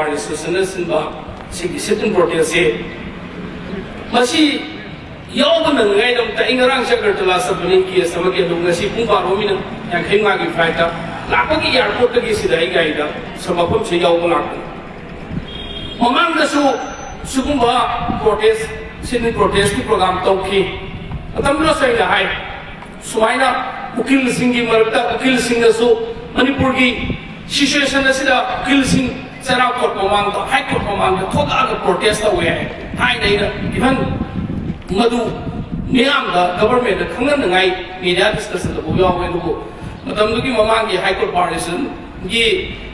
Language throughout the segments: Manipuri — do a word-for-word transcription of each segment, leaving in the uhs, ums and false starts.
ꯏꯟꯁꯇꯤꯇ꯭ꯌꯨꯁꯟꯅ ꯁꯤꯟꯕ ꯁꯤꯒꯤ ꯁꯤꯠ ꯏꯟ ꯄ꯭ꯔꯣꯇꯦꯁꯁꯦ, ꯃꯁꯤ ꯌꯥꯎꯕ ꯅꯪꯅꯤꯡꯉꯥꯏꯗꯃꯛꯇ ꯑꯩ ꯉꯔꯥꯡꯁꯦ ꯑꯒꯔꯇꯂꯥ ꯆꯠꯄꯅꯤ, ꯀꯦꯁ ꯑꯃꯒꯤ꯫ ꯑꯗꯨ ꯉꯁꯤ ꯄꯨꯡ ꯕꯥꯔꯣ ꯃꯤꯅꯠ ꯌꯥꯡꯈꯩ ꯃꯉꯥꯒꯤ ꯐ꯭ꯂꯥꯏꯠꯇ ꯂꯥꯛꯄꯒꯤ ꯑꯦꯌꯥꯔꯄꯣꯔꯠꯇꯒꯤ ꯁꯤꯗ ꯑꯩ ꯒꯥꯔꯤꯗ ꯁ-, ꯃꯐꯝꯁꯤꯗ ꯌꯥꯎꯕ ꯂꯥꯛꯄꯅꯤ꯫ ꯃꯃꯥꯡꯗꯁꯨ ꯁꯤꯒꯨꯝꯕ ꯄ꯭ꯔꯣꯇꯦꯁ, ꯁꯤꯠ ꯏꯟ ꯄ꯭ꯔꯣꯇꯦꯁꯀꯤ ꯄ꯭ꯔꯣꯒ꯭ꯔꯥꯝ ꯇꯧꯈꯤ꯫ ꯃꯇꯝꯗꯨꯗꯁꯨ ꯑꯩꯅ ꯍꯥꯏ, ꯁꯨꯃꯥꯏꯅ ꯎꯀꯤꯜꯁꯤꯡꯒꯤ ꯃꯔꯛꯇ, ꯎꯀꯤꯜꯁꯤꯡꯅꯁꯨ ꯃꯅꯤꯄꯨꯔꯒꯤ ꯁꯤꯆꯨꯋꯦꯁꯟ ꯑꯁꯤꯗ ꯎꯀꯤꯜꯁꯤꯡ ꯆꯩꯔꯥꯎ ꯀꯣꯔꯠ ꯃꯃꯥꯡꯗ, ꯍꯥꯏ ꯀꯣꯔꯠ ꯃꯃꯥꯡꯗ ꯊꯣꯛꯂꯛꯑꯒ ꯄ꯭ꯔꯣꯇꯦꯁ ꯇꯧꯋꯦ ꯍꯥꯏ꯫ ꯊꯥꯏꯅ ꯑꯩꯅ ꯏꯚꯟ ꯃꯗꯨ ꯃꯤꯌꯥꯝꯗ, ꯒꯚꯔꯟꯃꯦꯟꯠꯇ ꯈꯪꯍꯟꯅꯉꯥꯏ ꯃꯦꯗꯤꯌꯥ ꯗꯤꯁꯀꯁꯟꯗꯐꯥꯎ ꯌꯥꯎꯋꯦ꯫ ꯑꯗꯨꯕꯨ ꯃꯇꯝꯗꯨꯒꯤ ꯃꯃꯥꯡꯒꯤ ꯍꯥꯏ ꯀꯣꯔꯠ ꯕꯥꯔ ꯑꯦꯁꯣꯁꯤꯌꯦꯁꯟꯒꯤ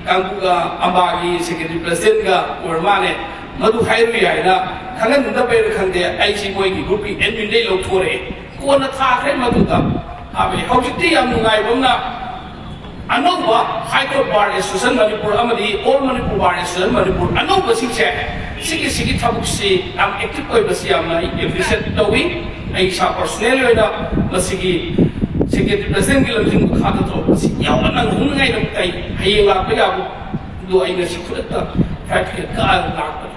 ꯀꯥꯡꯕꯨꯒ ꯑꯝꯕꯥꯒꯤ ꯁꯦꯀ꯭ꯔꯦꯇꯔꯤ ꯄ꯭ꯔꯦꯁꯤꯗꯦꯟꯠꯒ ꯑꯣꯏꯔ ꯃꯥꯜꯂꯦ, ꯃꯗꯨ ꯍꯥꯏꯔꯨꯏ ꯍꯥꯏꯅ ꯈꯪꯍꯟꯅꯤꯡꯗꯕꯩꯔ ꯈꯪꯗꯦ, ꯑꯩꯁꯤ ꯃꯣꯏꯒꯤ ꯒ꯭ꯔꯨꯞꯀꯤ ꯑꯦꯗꯃꯤꯟꯗꯩ ꯂꯧꯊꯣꯔꯛꯑꯦ꯫ ꯀꯣꯟꯅ ꯊꯥꯈ꯭ꯔꯦ ꯃꯗꯨꯗ꯫ ꯍꯥꯏꯕꯗꯤ ꯍꯧꯖꯤꯛꯇꯤ ꯌꯥꯝ ꯅꯨꯡꯉꯥꯏꯕ ꯑꯃꯅ, ꯑꯅꯧꯕ high court bar association Manipur ꯑꯃꯗꯤ all Manipur bar association Manipur ꯑꯅꯧꯕꯁꯤꯡꯁꯦ, ꯁꯤꯒꯤ, ꯁꯤꯒꯤ ꯊꯕꯛꯁꯤ ꯌꯥꯝ ꯑꯦꯛꯇꯤꯚ ꯑꯣꯏꯕꯁꯤ ꯌꯥꯝꯅ ꯑꯩ ꯑꯦꯄ꯭ꯔꯤꯁꯤꯌꯦꯠ ꯇꯧꯏ꯫ ꯑꯩ ꯏꯁꯥ ꯄꯔꯁꯣꯅꯦꯜ ꯑꯣꯏꯅ ꯃꯁꯤꯒꯤ ꯁꯦꯀ꯭ꯔꯦꯇꯔꯤ ꯄ꯭ꯔꯦꯁꯤꯗꯦꯟꯠꯀꯤ ꯂꯝꯖꯤꯡ ꯃꯈꯥꯗ ꯊꯣꯛꯄꯁꯤ ꯌꯥꯎꯅ ꯅꯪꯍꯧꯅꯉꯥꯏꯗꯃꯛꯇ ꯑꯩ ꯍꯌꯦꯡ ꯂꯥꯛꯄ ꯌꯥꯕꯗꯣ ꯑꯩ ꯉꯁꯤ ꯈꯨꯗꯛꯇ ꯐ꯭ꯂꯥꯏꯠ ꯇꯤꯀꯦꯠ ꯀꯛꯑꯒ ꯂꯥꯛꯄꯅꯤ꯫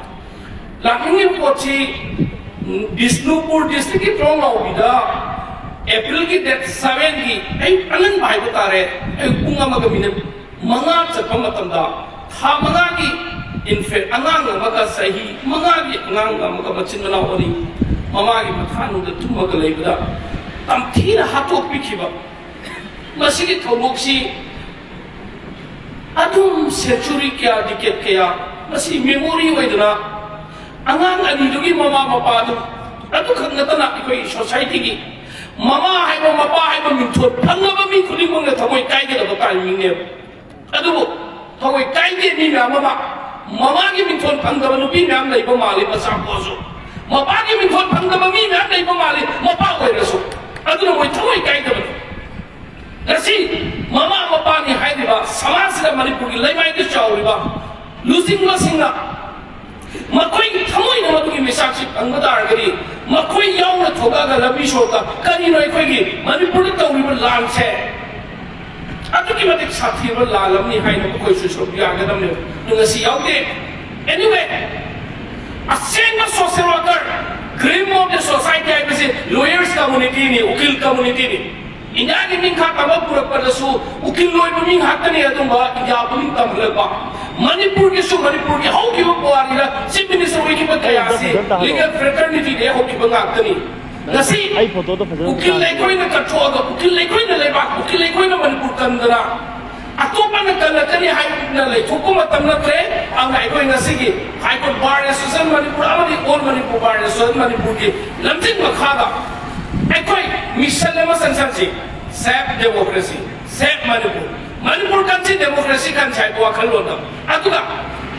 ꯂꯥꯛꯅꯤꯡꯉꯤꯕ ꯄꯣꯠꯁꯤ, ꯎꯝ, ꯕꯤꯁꯅꯨꯄꯨꯔ ꯗꯤꯁꯇ꯭ꯔꯤꯛꯀꯤ ꯇ꯭ꯔꯣꯡꯂꯥꯎꯕꯤꯗ ꯑꯦꯄ꯭ꯔꯤꯜꯒꯤ ꯗꯦꯠ ꯁꯚꯦꯟꯒꯤ ꯑꯌꯨꯛ ꯑꯉꯟꯕ ꯍꯥꯏꯕ ꯇꯥꯔꯦ, ꯑꯌꯨꯛ ꯄꯨꯡ ꯑꯃꯒ ꯃꯤꯅꯤꯠ ꯃꯉꯥ ꯆꯠꯄ ꯃꯇꯝꯗ ꯊꯥ ꯃꯉꯥꯒꯤ ꯏꯟꯐꯦꯛ ꯑꯉꯥꯡ ꯑꯃꯒ, ꯆꯍꯤ ꯃꯉꯥꯒꯤ ꯑꯉꯥꯡ ꯑꯃꯒ, ꯃꯆꯤꯟ ꯃꯅꯥꯎ ꯑꯅꯤ, ꯃꯃꯥꯒꯤ ꯃꯈꯥꯅꯨꯡꯗ ꯇꯨꯝꯃꯒ ꯂꯩꯕꯗ ꯇꯝꯊꯤꯅ ꯍꯥꯠꯇꯣꯛꯄꯤꯈꯤꯕ꯫ ꯃꯁꯤꯒꯤ ꯊꯧꯗꯣꯛꯁꯤ ꯑꯗꯨꯝ ꯁꯦꯟꯆꯨꯔꯤ ꯀꯌꯥ, ꯗꯤꯀꯦꯠ ꯀꯌꯥ, ꯃꯁꯤ ꯃꯦꯃꯣꯔꯤ ꯑꯣꯏꯗꯅ ꯑꯉꯥꯡ ꯑꯅꯤꯗꯨꯒꯤ ꯃꯃꯥ ꯃꯄꯥꯗꯨ, ꯑꯗꯨꯈꯛ ꯅꯠꯇꯅ ꯑꯩꯈꯣꯏ ꯁꯣꯁꯥꯏꯇꯤꯒꯤ ꯃꯃꯥ ꯍꯥꯏꯕ, ꯃꯄꯥ ꯍꯥꯏꯕ ꯃꯤꯡꯊꯣꯜ ꯐꯪꯂꯕ ꯃꯤ ꯈꯨꯗꯤꯡꯃꯛꯅ ꯊꯃꯣꯏ ꯀꯥꯏꯒꯗꯕ ꯇꯥꯏꯃꯤꯡꯅꯦꯕ꯫ ꯑꯗꯨꯕꯨ ꯊꯃꯣꯏ ꯀꯥꯏꯗꯦ ꯃꯤ ꯃꯌꯥꯝ ꯑꯃ꯫ ꯃꯃꯥꯒꯤ ꯃꯤꯡꯊꯣꯜ ꯐꯪꯗꯕ ꯅꯨꯄꯤ ꯃꯌꯥꯝ ꯂꯩꯕ ꯃꯥꯜꯂꯤ, ꯃꯆꯥ ꯄꯣꯛꯑꯁꯨ꯫ ꯃꯄꯥꯒꯤ ꯃꯤꯡꯊꯣꯜ ꯐꯪꯗꯕ ꯃꯤ ꯃꯌꯥꯝ ꯂꯩꯕ ꯃꯥꯜꯂꯤ, ꯃꯄꯥ ꯑꯣꯏꯔꯁꯨ꯫ ꯑꯗꯨꯅ ꯃꯣꯏ ꯊꯃꯣꯏ ꯀꯥꯏꯗꯕꯅꯤ꯫ ꯉꯁꯤ ꯃꯃꯥ ꯃꯄꯥꯅꯤ ꯍꯥꯏꯔꯤꯕ ꯁꯃꯥꯖꯁꯤꯗ, ꯃꯅꯤꯄꯨꯔꯒꯤ ꯂꯩꯃꯥꯏꯗ ꯆꯥꯎꯔꯤꯕ ꯂꯨꯆꯤꯡꯕꯁꯤꯡꯅ ꯃꯈꯣꯏꯒꯤ ꯊꯃꯣꯏꯅ ꯃꯗꯨꯒꯤ ꯃꯤꯆꯥꯛꯁꯤ ꯐꯪꯕ ꯇꯥꯔꯒꯗꯤ, ꯃꯈꯣꯏ ꯌꯥꯎꯅ ꯊꯣꯛꯂꯛꯑꯒ ꯂꯝꯕꯤ ꯁꯣꯔꯣꯛꯇ ꯀꯔꯤꯅꯣ ꯑꯩꯈꯣꯏꯒꯤ ꯃꯅꯤꯄꯨꯔꯗ ꯇꯧꯔꯤꯕ ꯂꯥꯟꯁꯦ? ꯑꯗꯨꯛꯀꯤ ꯃꯇꯤꯛ ꯁꯥꯊꯤꯕ ꯂꯥꯜ ꯑꯃꯅꯤ ꯍꯥꯏꯅ ꯃꯈꯣꯏꯁꯨ ꯁꯔꯨꯛ ꯌꯥꯒꯗꯕꯅꯦꯕ꯫ ꯑꯗꯨ ꯉꯁꯤ ꯌꯥꯎꯗꯦ꯫ Anyway, ꯑꯁꯦꯡꯕ social worker, cream of the society ꯍꯥꯏꯕꯁꯤ lawyers communityꯅꯤ, ꯎꯀꯤꯜ communityꯅꯤ꯫ ꯏꯟꯗꯤꯌꯥꯒꯤ ꯅꯤꯡꯈꯥ ꯇꯝꯕ ꯄꯨꯔꯛꯄꯗꯁꯨ ꯎꯀꯤꯜ ꯑꯣꯏꯕ ꯃꯤ ꯉꯥꯛꯇꯅꯤ ꯑꯗꯨꯝꯕ ꯏꯟꯗꯤꯌꯥ ꯄꯨꯝ ꯇꯝꯂꯛꯄ꯫ ꯃꯅꯤꯄꯨꯔꯒꯤꯁꯨ, ꯃꯅꯤꯄꯨꯔꯒꯤ ꯍꯧꯈꯤꯕ ꯄꯨꯋꯥꯔꯤꯗ chief minister ꯑꯣꯏꯈꯤꯕ ꯀꯌꯥ ꯑꯁꯤ legal fraternityꯗꯒꯤ ꯍꯧꯈꯤꯕ ꯉꯥꯛꯇꯅꯤ꯫ ꯉꯁꯤ ꯑꯩ ꯐꯣꯇꯣꯗꯣ ꯐꯖꯅ ꯎꯀꯤꯜ ꯂꯩꯈꯣꯏꯅ ꯀꯠꯊꯣꯛꯑꯒ, ꯎꯀꯤꯜ ꯂꯩꯈꯣꯏꯅ ꯂꯩꯕꯥꯛ, ꯎꯀꯤꯜ ꯂꯩꯈꯣꯏꯅ ꯃꯅꯤꯄꯨꯔ ꯀꯟꯗꯅ ꯑꯇꯣꯞꯄꯅ ꯀꯜꯂꯛꯀꯅꯤ ꯍꯥꯏꯅ ꯂꯩꯊꯣꯛꯄ ꯃꯇꯝ ꯅꯠꯇ꯭ꯔꯦ꯫ ꯑꯗꯨꯅ ꯑꯩꯈꯣꯏ ꯉꯁꯤꯒꯤ High Court Bar Association Manipur ꯑꯃꯗꯤ All Manipur Bar Association ꯃꯅꯤꯄꯨꯔꯒꯤ ꯂꯝꯖꯤꯡ ꯃꯈꯥꯗ ꯑꯩꯈꯣꯏ mission ꯑꯃ ꯆꯪꯁꯟꯁꯤ꯫ Save democracy, save Manipur꯫ Manipur ꯀꯟꯁꯤ, democracy ꯀꯟꯁꯤ ꯍꯥꯏꯕ ꯋꯥꯈꯜꯂꯣꯟꯗ꯫ ꯑꯗꯨꯒ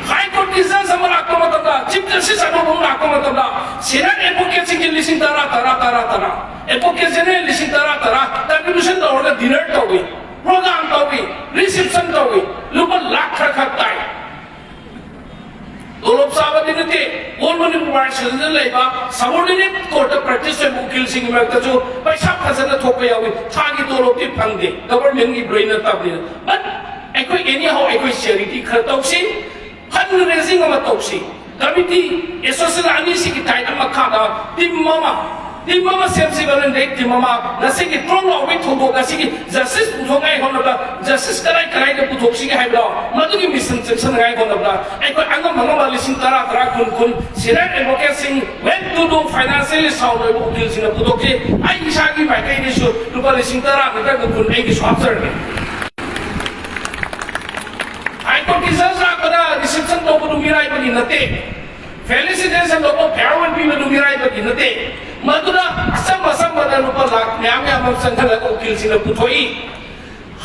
High Courtꯀꯤ judge ꯑꯃ ꯂꯥꯛꯄ ꯃꯇꯝꯗ, Chief Justice ꯑꯅꯧꯕ ꯑꯃ ꯂꯥꯛꯄ ꯃꯇꯝꯗ, senior advocateꯁꯤꯡꯒꯤ ꯂꯤꯁꯤꯡ ꯇꯔꯥ, ꯇꯔꯥ, ꯇꯔꯥ, ꯇꯔꯥ, advocate general ꯂꯤꯁꯤꯡ ꯇꯔꯥ, ꯇꯔꯥ contribution ꯇꯧꯔꯒ dinner ꯇꯧꯏ, program ꯇꯧꯏ, reception ꯇꯧꯏ, ꯂꯨꯄꯥ ꯂꯥꯈ ꯈꯔ ꯈꯔ ꯇꯥꯏ꯫ ꯇꯣꯂꯣꯞ ꯆꯥꯕꯗꯤ ꯅꯠꯇꯦ꯫ All Manipur Bar Associationꯗ ꯂꯩꯕ subordinate courtꯇ practice ꯑꯣꯏꯕ ꯎꯀꯤꯜꯁꯤꯡꯒꯤ ꯃꯔꯛꯇꯁꯨ ꯄꯩꯁꯥ ꯐꯖꯅ ꯊꯣꯛꯄ ꯌꯥꯎꯏ꯫ ꯊꯥꯒꯤ ꯇꯣꯂꯣꯞꯇꯤ ꯐꯪꯗꯦ, governmentꯀꯤ employee ꯅꯠꯇꯕꯅꯤꯅ꯫ But ꯑꯩꯈꯣꯏ anyhow ꯑꯩꯈꯣꯏ charity ꯈꯔ ꯇꯧꯁꯤ, fund raising ꯑꯃ ꯇꯧꯁꯤ꯫ Committee, association ꯑꯅꯤꯁꯤꯒꯤ ꯇꯥꯏꯠ ꯑꯃ ꯈꯥꯗ team ꯑꯃ, team ꯑꯃ ꯁꯦꯝꯁꯤ꯫ ꯒꯣꯕꯔꯃꯦꯟꯗꯒꯤ team ꯑꯃ ꯉꯁꯤꯒꯤ ꯇ꯭ꯔꯣꯡ ꯂꯥꯎꯕꯒꯤ ꯊꯧꯗꯣꯛ ꯑꯁꯤꯒꯤ justice ꯄꯨꯊꯣꯛꯅꯉꯥꯏ ꯍꯣꯠꯅꯕꯗ, justice ꯀꯗꯥꯏ ꯀꯗꯥꯏꯗ ꯄꯨꯊꯣꯛꯁꯤꯒꯦ ꯍꯥꯏꯕꯗꯣ, ꯃꯗꯨꯒꯤ mission ꯆꯦꯛꯁꯤꯟꯅꯉꯥꯏ ꯍꯣꯠꯅꯕꯗ ꯑꯩꯈꯣꯏ ꯑꯉꯝ ꯑꯉꯝꯕ ꯂꯤꯁꯤꯡ ꯇꯔꯥ, ꯇꯔꯥ, ꯀꯨꯟ, ꯀꯨꯟ, senior advocateꯁꯤꯡ, well to do, financially sound ꯑꯣꯏꯕ ꯎꯀꯤꯜꯁꯤꯡꯅ ꯄꯨꯊꯣꯛꯁꯤ꯫ ꯑꯩ ꯏꯁꯥꯒꯤ ꯃꯥꯏꯀꯩꯗꯒꯤꯁꯨ ꯂꯨꯄꯥ ꯂꯤꯁꯤꯡ ꯇꯔꯥ ꯅꯠꯇ꯭ꯔꯒ ꯀꯨꯟ ꯑꯩꯒꯤꯁꯨ ꯍꯥꯞꯆꯔꯒꯦ꯫ High Courtꯀꯤ judge ꯂꯥꯛꯄꯗ reception ꯇꯧꯕꯗꯨ ꯃꯤꯔꯥꯏꯕꯒꯤ ꯅꯠꯇꯦ꯫ Felicitation ꯇꯧꯕ, farewell ꯄꯤꯕꯗꯨ ꯃꯤꯔꯥꯏꯕꯒꯤ ꯅꯠꯇꯦ꯫ ꯃꯗꯨꯅ ꯑꯆꯝ ꯑꯆꯝꯕꯗ ꯂꯨꯄꯥ ꯂꯥꯈ ꯃꯌꯥꯝ ꯃꯌꯥꯝ ꯑꯃ ꯆꯪꯍꯜꯂꯒ ꯎꯀꯤꯜꯁꯤꯡꯅ ꯄꯨꯊꯣꯛꯏ꯫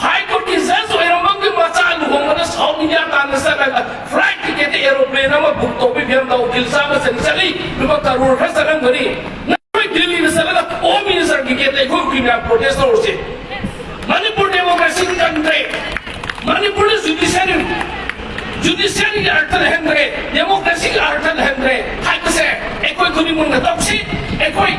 High Courtꯀꯤ judge ꯑꯣꯏꯔꯝꯕꯒꯤ ꯃꯆꯥ ꯂꯨꯍꯣꯡꯕꯗ South India ꯇꯥꯟꯅ ꯆꯠꯂꯒ flight ticketꯇ aeroplane ꯑꯃ book ꯇꯧꯕꯒꯤ ꯐꯤꯕꯝꯗ ꯎꯀꯤꯜ ꯆꯥꯝꯃ ꯆꯅꯤ ꯆꯠꯂꯤ, ꯂꯨꯄꯥ ꯀꯔꯣꯔ ꯈꯔ ꯆꯠꯂꯝꯒꯅꯤ꯫ ꯑꯩꯈꯣꯏ ꯗꯤꯜꯂꯤꯗ ꯆꯠꯂꯒ Home Ministerꯒꯤ gate ꯑꯩꯈꯣꯏ ꯎꯀꯤꯜ ꯃꯌꯥꯝ protest ꯇꯧꯔꯁꯦ꯫ ꯃꯅꯤꯄꯨꯔ democracy ꯀꯟꯗ꯭ꯔꯦ꯫ ꯃꯅꯤꯄꯨꯔꯗ judiciary, judiciaryꯒꯤ ꯑꯔꯊ ꯂꯩꯍꯟꯗ꯭ꯔꯦ, democracyꯒꯤ ꯑꯔꯊ ꯂꯩꯍꯟꯗ꯭ꯔꯦ ꯍꯥꯏꯕꯁꯦ ꯑꯩꯈꯣꯏ ꯈꯨꯗꯤꯡꯃꯛꯅ ꯇꯧꯁꯤ꯫ ꯑꯩꯈꯣꯏ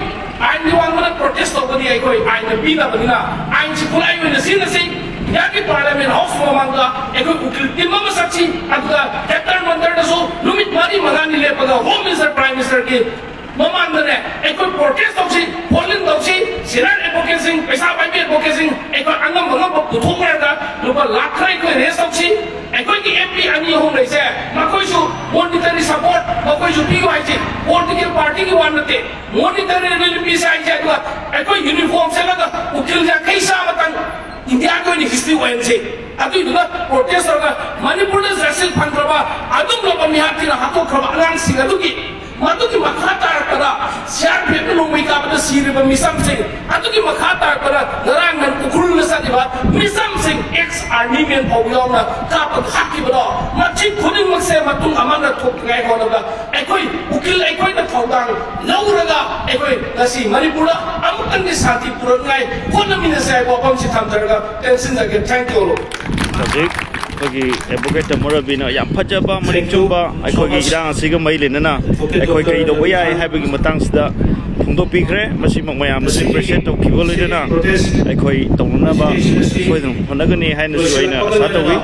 ꯑꯥꯏꯟꯒꯤ ꯋꯥꯡꯃꯗ protest ꯇꯧꯕꯗꯤ ꯑꯩꯈꯣꯏ ꯑꯥꯏꯟꯅ ꯄꯤꯗꯕꯅꯤꯅ ꯑꯥꯏꯟꯁꯤ ꯈꯨꯠꯂꯥꯏ ꯑꯣꯏꯅ ꯁꯤꯖꯤꯟꯅꯁꯤ꯫ ꯏꯟꯗꯤꯌꯥꯒꯤ ꯄꯥꯔꯂꯤꯌꯥꯃꯦꯟ ꯍꯥꯎꯁ ꯃꯃꯥꯡꯗ ꯑꯩꯈꯣꯏ ꯎꯀꯤꯜ ꯇꯤꯝ ꯑꯃ ꯆꯠꯁꯤ, ꯑꯗꯨꯒ ꯖꯟꯇꯔ ꯃꯟꯇꯔꯗꯁꯨ ꯅꯨꯃꯤꯠ ꯃꯔꯤ ꯃꯉꯥꯅꯤ ꯂꯦꯞꯄꯒ ꯍꯣꯝ ꯃꯤꯅꯤꯁꯇꯔ, ꯄ꯭ꯔꯥꯏꯝ ꯃꯤꯅꯤꯁꯇꯔꯒꯤ ꯃꯃꯥꯡꯗꯅꯦ ꯑꯩꯈꯣꯏ ꯄ꯭ꯔꯣꯇꯦꯁ ꯇꯧꯁꯤ, ꯐꯣꯟ ꯏꯟ ꯇꯧꯁꯤ꯫ ꯁꯤꯅꯤꯌꯔ ꯑꯦꯗꯚꯣꯀꯦꯠꯁꯤꯡ, ꯄꯩꯁꯥ ꯄꯥꯏꯕꯤ ꯑꯦꯗꯚꯣꯀꯦꯠꯁꯤꯡ ꯑꯩꯈꯣꯏ ꯑꯉꯝ ꯑꯉꯝꯕ ꯄꯨꯊꯣꯛꯅꯔꯒ ꯂꯨꯄꯥ ꯂꯥꯈ ꯈꯔ ꯑꯩꯈꯣꯏ ꯔꯦꯁ ꯇꯧꯁꯤ꯫ ꯑꯩꯈꯣꯏꯒꯤ ꯑꯦꯝ ꯄꯤ ꯑꯅꯤ ꯑꯍꯨꯝ ꯂꯩꯁꯦ, ꯃꯈꯣꯏꯁꯨ ꯃꯣꯅꯤꯇꯔꯤ ꯁꯄꯣꯔꯠ ꯃꯈꯣꯏꯁꯨ ꯄꯤꯌꯨ ꯍꯥꯏꯁꯦ ꯄꯣꯂꯤꯇꯤꯀꯦꯜ ꯄꯥꯔꯇꯤꯒꯤ ꯋꯥ ꯅꯠꯇꯦ꯫ ꯃꯣꯅꯤꯇꯔꯤ ꯔꯤꯂꯤꯐ ꯄꯤꯁꯦ ꯍꯥꯏꯁꯦ, ꯑꯗꯨꯒ ꯑꯩꯈꯣꯏ ꯌꯨꯅꯤꯐꯣꯔꯝ ꯁꯦꯠꯂꯒ ꯎꯀꯤꯜ ꯌꯥꯡꯈꯩ ꯆꯥꯝꯃꯇꯪ ꯏꯟꯗꯤꯌꯥꯒꯤ ꯑꯣꯏꯅ ꯍꯤꯁꯇ꯭ꯔꯤ ꯑꯣꯏꯍꯟꯁꯤ꯫ ꯑꯗꯨꯏꯗꯨꯅ ꯄ꯭ꯔꯣꯇꯦꯁ ꯇꯧꯔꯒ ꯃꯅꯤꯄꯨꯔꯗ ꯖꯁꯇꯤꯁ ꯐꯪꯗ꯭ꯔꯕ, ꯑꯗꯨꯝꯂꯕ ꯃꯤꯍꯥꯠ ꯊꯤꯅ ꯍꯥꯠꯇꯣꯛꯈ꯭ꯔꯕ ꯑꯉꯥꯡꯁꯤꯡ ꯑꯗꯨꯒꯤ, ꯃꯗꯨꯒꯤ ꯃꯈꯥ ꯇꯥꯔꯛꯄꯗ ꯁꯤ ꯑꯥꯔ ꯄꯤ ꯑꯦꯐꯅ ꯅꯣꯡꯃꯩ ꯀꯥꯞꯄꯗ ꯁꯤꯔꯤꯕ ꯃꯤꯆꯝꯁꯤꯡ, ꯑꯗꯨꯒꯤ ꯃꯈꯥ ꯇꯥꯔꯛꯄꯗ ꯉꯔꯥꯡ ꯅꯪ ꯎꯈ꯭ꯔꯨꯜꯗ ꯆꯠꯂꯤꯕ ꯃꯤꯆꯝꯁꯤꯡ, ꯑꯦꯛꯁ ꯑꯥꯔꯃꯤ ꯃꯦꯟ ꯐꯥꯎꯕ ꯌꯥꯎꯅ ꯀꯥꯞꯄ ꯍꯥꯠꯈꯤꯕꯗꯣ, ꯃꯁꯤ ꯈꯨꯗꯤꯡꯃꯛꯁꯦ ꯃꯇꯨꯡ ꯑꯃꯅ ꯊꯣꯛꯅꯤꯡꯉꯥꯏ ꯍꯣꯠꯅꯕꯗ ꯑꯩꯈꯣꯏ ꯎꯀꯤꯜ ꯑꯩꯈꯣꯏꯅ ꯊꯧꯗꯥꯡ ꯂꯧꯔꯒ ꯑꯩꯈꯣꯏ ꯉꯁꯤ ꯃꯅꯤꯄꯨꯔꯗ ꯑꯃꯨꯛꯇꯪꯗꯤ ꯁꯥꯟꯇꯤ ꯄꯨꯔꯛꯅꯤꯡꯉꯥꯏ ꯍꯣꯠꯅꯃꯤꯟꯅꯁꯦ ꯍꯥꯏꯕ ꯋꯥꯐꯝꯁꯤ ꯊꯝꯖꯔꯒ ꯇꯦꯟꯁꯤꯟꯖꯒꯦ꯫ Thank you all. ꯍꯧꯖꯤꯛ ꯑꯩꯈꯣꯏꯒꯤ ꯑꯦꯗꯚꯣꯀꯦꯠ ꯇꯥꯃꯣ ꯔꯕꯤꯅ ꯌꯥꯝ ꯐꯖꯕ, ꯃꯔꯤꯛ ꯆꯨꯝꯕ, ꯑꯩꯈꯣꯏꯒꯤ ꯏꯔꯥꯡ ꯑꯁꯤꯒ ꯃꯔꯤ ꯂꯩꯅꯅ ꯑꯩꯈꯣꯏ ꯀꯔꯤ ꯇꯧꯕ ꯌꯥꯏ ꯍꯥꯏꯕꯒꯤ ꯃꯇꯥꯡꯁꯤꯗ ꯐꯣꯡꯗꯣꯛꯄꯤꯈ꯭ꯔꯦ꯫ ꯃꯁꯤꯃꯛ ꯃꯌꯥꯝꯅꯁꯨ ꯑꯦꯄ꯭ꯔꯤꯁꯤꯌꯦꯠ ꯇꯧꯈꯤꯕ ꯂꯣꯏꯅꯅ ꯑꯩꯈꯣꯏ ꯇꯧꯅꯅꯕ ꯁꯣꯏꯗꯅ ꯍꯣꯠꯅꯒꯅꯤ ꯍꯥꯏꯅꯁꯨ ꯑꯩꯅ ꯑꯥꯁꯥ ꯇꯧꯏ꯫